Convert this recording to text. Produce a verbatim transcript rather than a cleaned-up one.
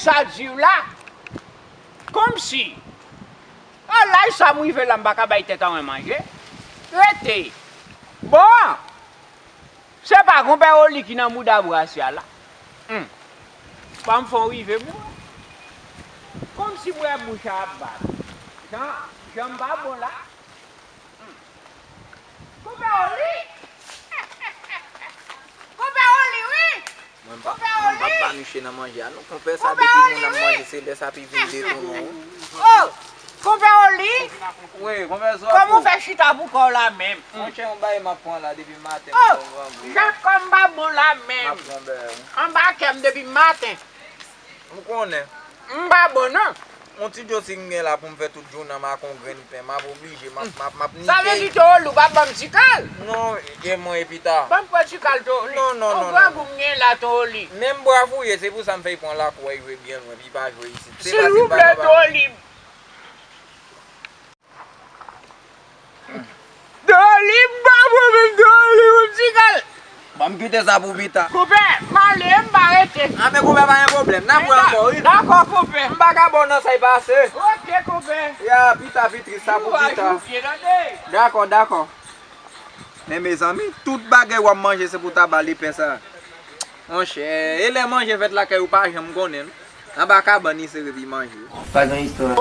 Sa di w la, kòmsi, a laj sa m rive la, m pa ka bay tèt an mwen manje. Rete. Bon, se pa konpè Oli ki nan mouda brasya la. Hmm. Ban m fè w rive m wè. Kòmsi m wè bouch a ap bat. Jan, jan m pa bon la. Hmm. Konpè Oli. Konpè Oli, wi. Mwen pa, mwen pa baniche nan manje a non. Konpè sa, depi moun ap manje, se lè sa pi vin detounen w. Oh, konpè Oli. Wi, konpè sa. Kòman w fè chita pou kò w la menm? Monchè, yon bagay m ap pran la depi maten. Oh, jan kò m pa bon la menm. M ap pran bè. Anba kè m depi maten. M konnen. M pa bon non. Yon ti djòs m gen la pou m fè tout jounen an, m ak yon grenn pen, m ap oblije, m ap, m ap, m ap nike. Sa vle di Tòwoli ou pa ban m ti kal? Non, e mwen epi ta. Ban m pran ti kal Tòwoli. Non, non, non, non. Yon grangou m gen la Tòwoli. Menm bwavouye, se pou sa m fè y pran lakou a, y jwe byen lwen, epi y pa jwe isit. Silvouplè Tòwoli. Doli, m pa bon menm, Doli, m ti kal. Ban m kite sa pou pita. Konpè, m ale, m pa rete. Anben, konpè, pa gen pwoblèm. N ap wè ankò, wi. Dakò, konpè. M pa ka ba w nan sa k pase. Oke, konpè. Ya, pita, pi tris, sa pou pita. Dakò, dakò. Men mezanmi, tout bagay w ap manje, se pou ta ba l epè sa. Monchè, e lè manje fèt lakay ou pa janm konnen, non. Anba kabann li se repi manje. Pa gen istwa.